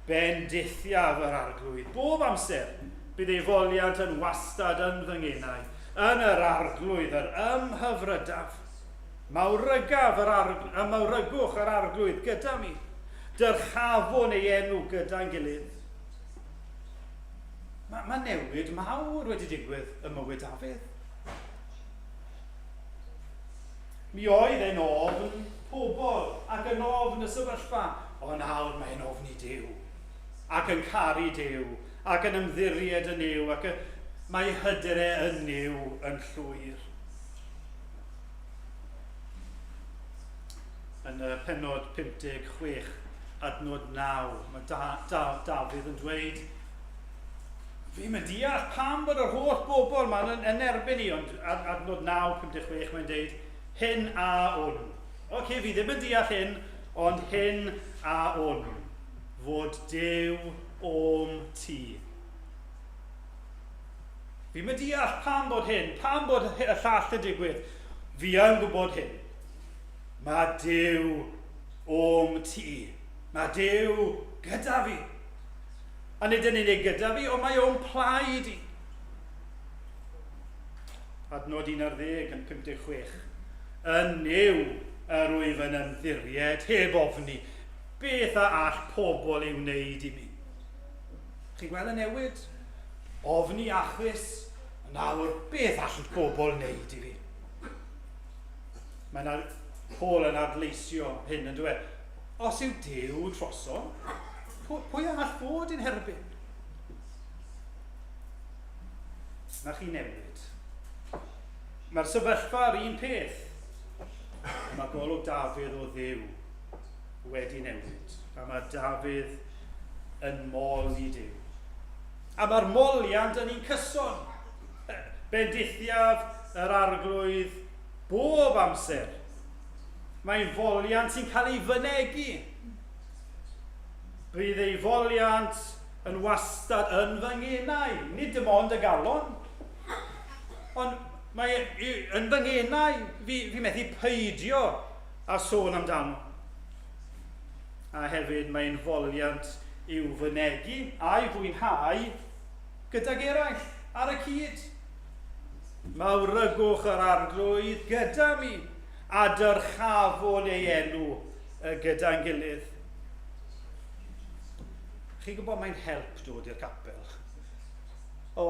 Bendithiaf yr arglwydd bob amser. Bydd ei foliant yn wastad yn fy ngenau. Yn yr arglwydd yr ymhyfrydaf. Mawrygaf yr arg- a mawrygwch yr arglwydd gyda mi. Dyrchafwn ei enw gyda'n gilydd. Mae, mae newid mawr wedi digwydd ym mywyd Dafydd. Mi oedd e'n ofn pobl ac yn ofn y sefyllfa, ond nawr mae'n ofni Duw ac yn caru Duw ac yn ymddiried yn Nuw ac y, mae hyder e yn Nuw yn llwyr. Yn y penod 56, adnod 9, mae da, da, Dafydd yn dweud, Fi'n mynd deall pam bod yr holl bobl ma'n yn, yn erbyn i, ond adnod 9, 56 mae'n deud, hyn a wn. Oce, okay, fi ddim yn deall hyn, ond hyn a wn, fod Duw o'm tu. Fi'm yn deall pam bod hyn, pam bod y llall yn digwydd. Fi yn gwybod hyn. Mae Duw o'm tu. Mae Duw gyda fi. A nid yn unig gyda fi, ond mae o'n plaid i. Adnod 11 yn 56. Yn Nuw yr wyf yn ymddiried, heb ofni. Beth a all pobl ei wneud i mi? Chi'n gweld y newid? Ofni achus, nawr beth all pobl wneud i fi? Mae yna Paul yn adleisio hyn yn dweud, os yw Duw troso, pwy all fod yn herbyn? Na chi newid. Mae'r sefyllfa yr un peth. Mae golwg Dafydd o Dduw wedi newid. A mae Dafydd yn moli Duw. A mae'r moliant yn un cyson. Bendithiaf yr arglwydd bob amser. Mae'n foliant sy'n cael ei fynegi. Bydd ei foliant yn wastad yn fy ngenau, nid dim ond y galon. Ond mae yn fy ngenau, fi, fi methu peidio a sôn amdano. A hefyd mae'n foliant i'w fynegi a'i fwynhau gydag eraill ar y cyd. Mawrygwch yr arglwydd gyda mi, a dyrchafwn ei enw gyda'n gilydd. Chi'n gwybod mae'n help dod i'r capel. O,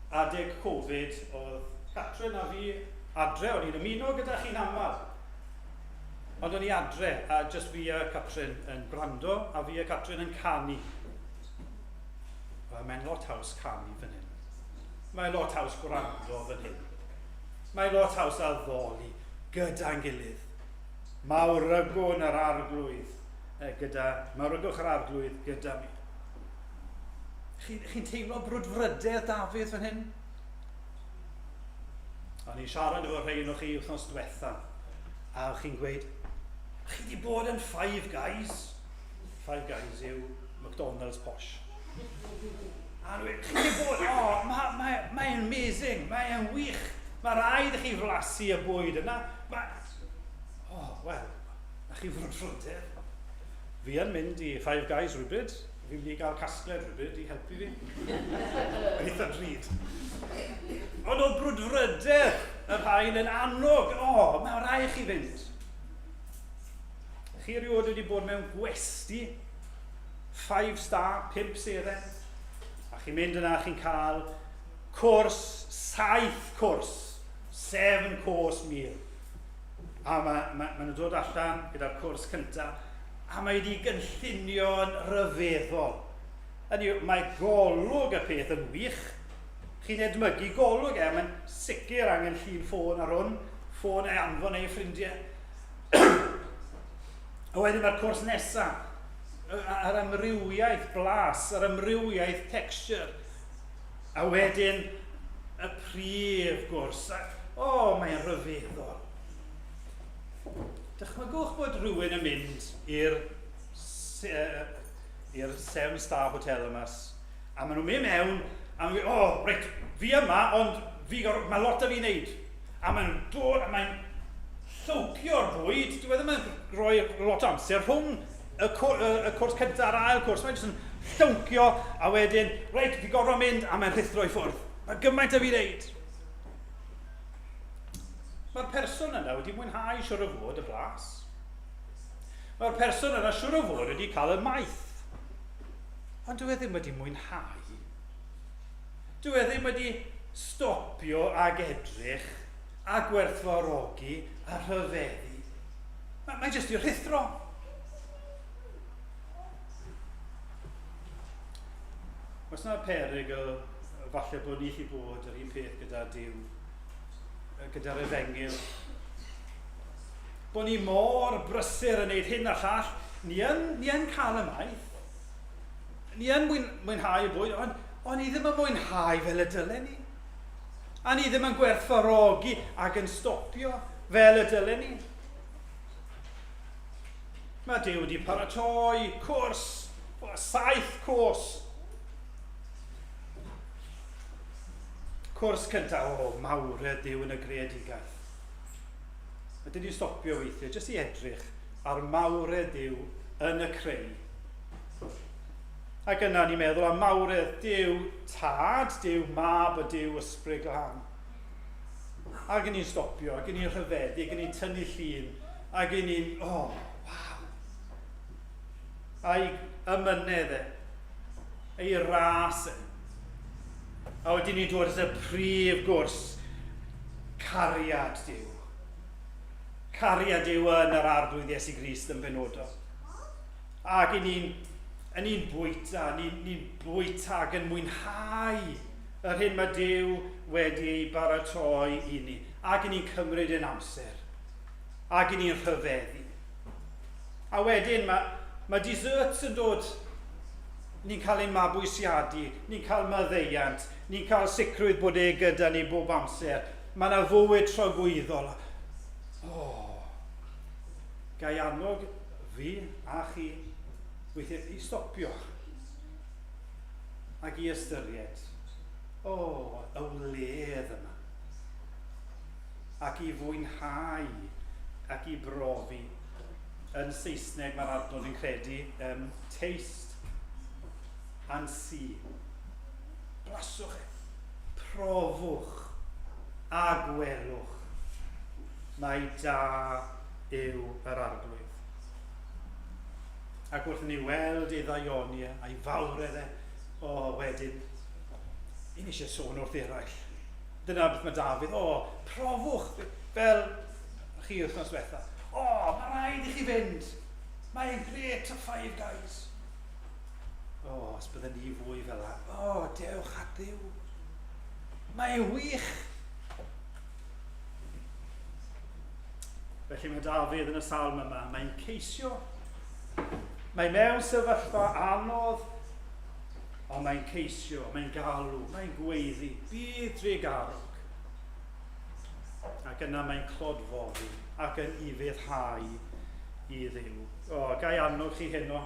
adeg Covid, oedd Catrin a fi adre, o'n i'n ymuno gyda chi'n aml. Ond o'n i adre, a jyst fi a Catrin yn gwrando, a fi a Catrin yn canu. Wel, mae'n lot haws canu fan hyn. Mae'n lot haws gwrando fan hyn. Mae'n lot haws addoli gyda'n gilydd. Mawrygwn yr arglwydd gyda, mawrygwch yr arglwydd gyda mi. Chi'n chi teimlo brwdfrydedd Dafydd fan hyn? O'n i'n siarad efo rhai o'n chi wythnos diwetha, a o'ch chi'n gweud, chi wedi bod yn Five Guys. Five Guys yw McDonald's posh. A nhw, chi wedi bod, o, oh, mae'n ma, ma amazing, mae'n wych. Mae rhaid i chi flasu y bwyd yna. Ma, oh, wel, na chi frwdfrydedd. Fi yn mynd i Five Guys rhywbryd. Fi'n mynd i gael casgled rhywbryd i helpu fi. Mae'n eitha drud. Ond oedd brwdfrydedd y rhain yn annog, o, oh, mae rhaid chi fynd. Chi erioed wedi bod mewn gwesty, 5 star, 5 seren, a chi'n mynd yna, chi'n cael cwrs, saith cwrs, 7 course meal. A mae, ma, ma nhw'n dod allan gyda'r cwrs cyntaf, a mae wedi gynllunio'n rhyfeddol. Hynny yw, mae golwg y peth yn wych. Chi'n edmygu golwg e, mae'n sicr angen llun ffôn ar hwn, ffôn ei anfon ei ffrindiau. a wedyn mae'r cwrs nesaf, yr amrywiaeth blas, yr amrywiaeth texture. A wedyn y prif gwrs. O, oh, mae'n rhyfeddol. Dychmygwch bod rhywun yn mynd i'r i'r Seven Star Hotel yma, a maen nhw'n mynd mewn, a maen nhw'n oh, reit, fi yma, ond fi, mae lot o fi wneud. A maen nhw'n dod, a mae'n llwcio'r bwyd, dyw e ddim yn rhoi lot o amser rhwng y, cwr, y, y cwrs cyntaf a'r ail cwrs, mae'n jyst yn llwncio, a wedyn, reit, fi gorfod mynd, a mae'n rhuthro i ffwrdd. Mae gymaint o fi wneud. Mae'r person yna wedi mwynhau siwr o fod y blas. Mae'r person yna siwr o fod wedi cael y maeth. Ond dyw e ddim wedi mwynhau. Dyw e ddim wedi stopio ag edrych a gwerthfawrogi a rhyfeddu. Mae, mae jyst i rhuthro. Oes yna perygl falle bod ni chi bod yr un peth gyda Duw, gyda'r efengyl. Bod ni mor brysur yn neud hyn a llall, ni yn, ni yn cael y maeth, ni yn mwyn, mwynhau y bwyd, ond, ond ni ddim yn mwynhau fel y dylen ni. A ni ddim yn gwerthfawrogi ac yn stopio fel y dylen ni. Mae Duw wedi paratoi cwrs, saith cwrs. Cwrs cyntaf, o, mawredd Duw yn y greadigaeth. Ydyn ni'n stopio weithiau, jyst i edrych ar mawredd Duw yn y creu. Ac yna ni'n meddwl am mawredd Duw Tad, Duw Mab a Duw Ysbryd Glân. Ac yn ni'n stopio, ac yn ni'n rhyfeddu, ac yn ni'n tynnu llun, ac yn ni'n, oh, waw. A'i ymynedd e, ei ras e. A wedyn ni'n dod at y prif gwrs, cariad Duw. Cariad Duw yn yr Arglwydd Iesu Grist yn benodol. Ac i ni'n yn ni'n bwyta, ni'n ni bwyta ac yn mwynhau yr hyn mae Duw wedi ei baratoi i ni. Ac i ni'n cymryd ein amser. Ac i ni'n rhyfeddu. A wedyn mae, mae desserts yn dod. Ni'n cael ein mabwysiadu, ni'n cael maddeuant, ni'n cael sicrwydd bod e gyda ni bob amser. Mae yna fywyd tragwyddol. O, oh, gai annog fi a chi weithiau i stopio ac i ystyried, o, oh, y wledd yma, ac i fwynhau ac i brofi. Yn Saesneg mae'r adnod yn credu um, taste and see. Blaswch e, profwch a gwelwch mai da yw yr arglwydd. Ac wrth i ni weld ei ddaioni e, a'i fawredd e, o, wedyn, i ni eisiau sôn wrth eraill. Dyna beth mae Dafydd, o, profwch, fel chi wythnos diwetha. O, mae rhaid i chi fynd. Mae'n gret y Five Guys. O, os bydden ni fwy fel la. O, dewch at Dduw. Mae'n wych. Felly mae Dafydd yn y salm yma, mae'n ceisio. Mae mewn sefyllfa anodd, ond mae'n ceisio, mae'n galw, mae'n gweiddi, bydd drugarog. Ac yna mae'n clodfori ac yn ufuddhau i Dduw. O, gai annog chi heno?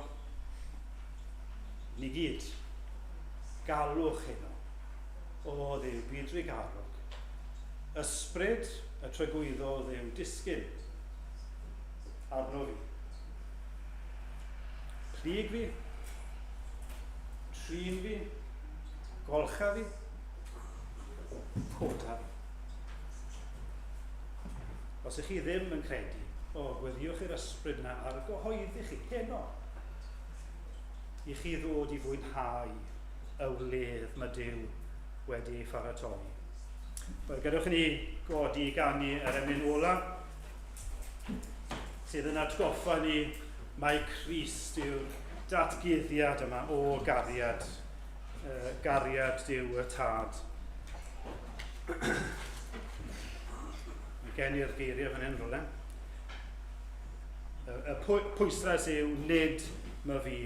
Ni gyd. Galwch heno. O Dduw, bydd drugarog. Ysbryd y tragwyddol Dduw disgyn arno fi. Plyg fi. Trin fi, golcha fi, coda fi. Os ych chi ddim yn credu, o, gweddiwch i'r ysbryd yna ar gyhoeddi chi heno i chi ddod i fwynhau y wledd mae Duw wedi ei pharatoi. Wel, gadewch i ni godi i ganu yr emyn ola, sydd yn atgoffa ni mai Crist yw'r datguddiad yma o gariad, gariad Duw y Tad. Mae gen i'r geiriau fan hyn rhywle. Y pwyslais yw nid myfi.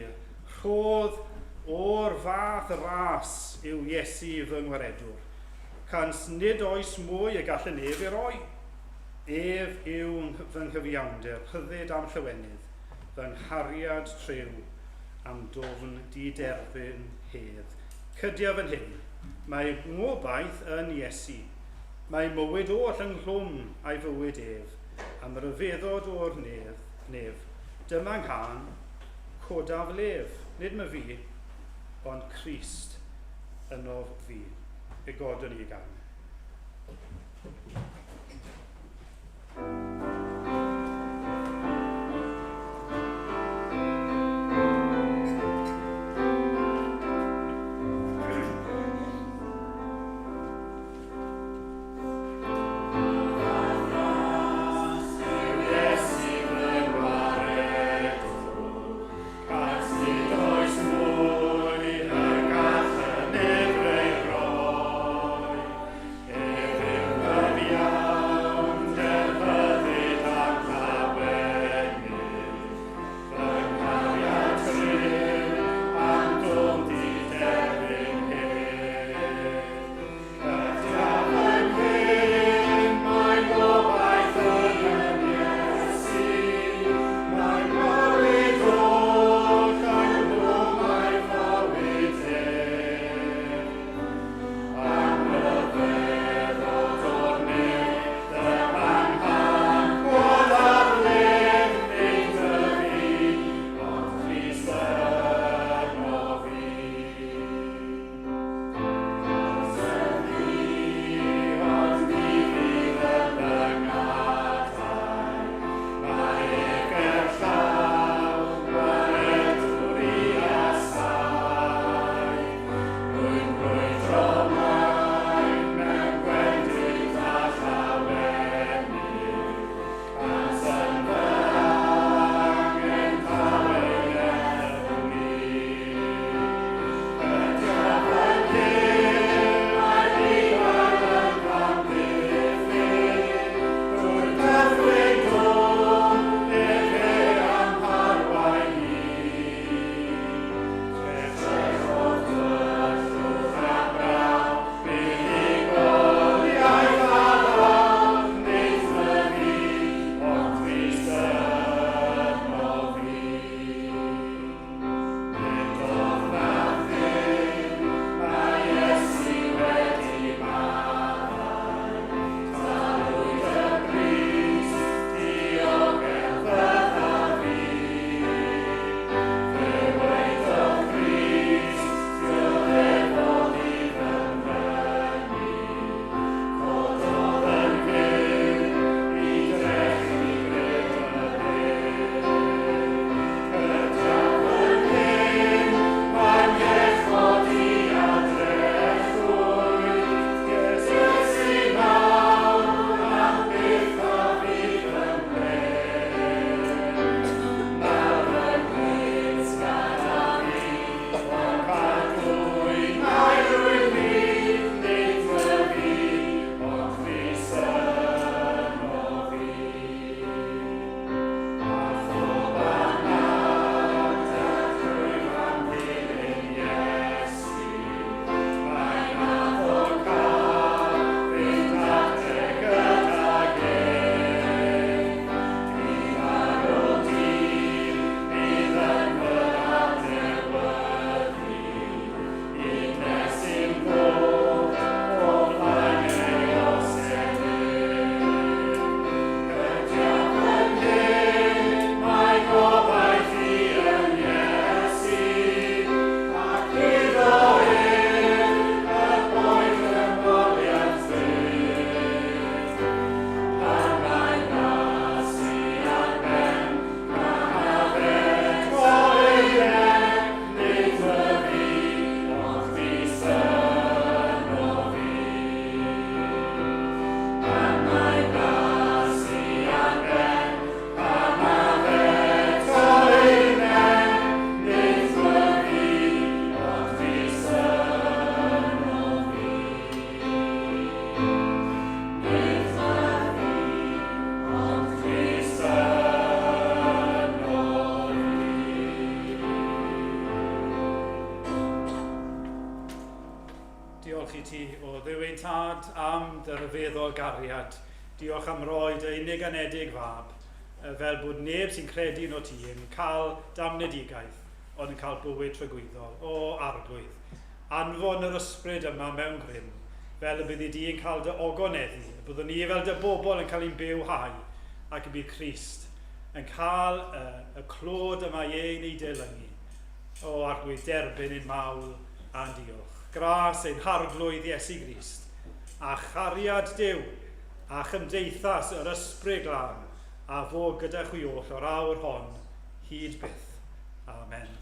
Rhodd o'r fath ras yw Iesu fy ngwaredwr. Cans nid oes mwy y gall y nef ei roi. Ef yw fy nghyfiawnder, rhyddid am llawenydd, fy nghariad triw, am dwfn diderbyn hedd. Cydia fan hyn, mae ngobaith yn Iesu. Mae mywyd oll ynghlwm a'i fywyd ef, am ryfeddod o'r nef, nef. Dyma nghân, codaf lef, nid myfi, ond Crist ynof fi. Fe godwn ni i ganu. Diolch i ti, o Dduw ein Tad, am dy ryfeddol gariad. Diolch am roi dy unig anedig fab, fel bod neb sy'n credu yno ti yn cael damnedigaeth, ond yn cael bywyd tragwyddol. O Arglwydd, anfon yr ysbryd yma mewn grym, fel y byddi di yn cael dy ogoneddu, y byddwn ni fel dy bobl yn cael ein bywhau, ac y bydd Crist yn cael y, y clod y mae e'n ei deilyngu. O Arglwydd, derbyn ein mawl a'n diolch. Gras ein Harglwydd Iesu Grist, a chariad Duw, a chymdeithas yr Ysbryd Glân, a fo gyda chwi oll o'r awr hon, hyd byth. Amen.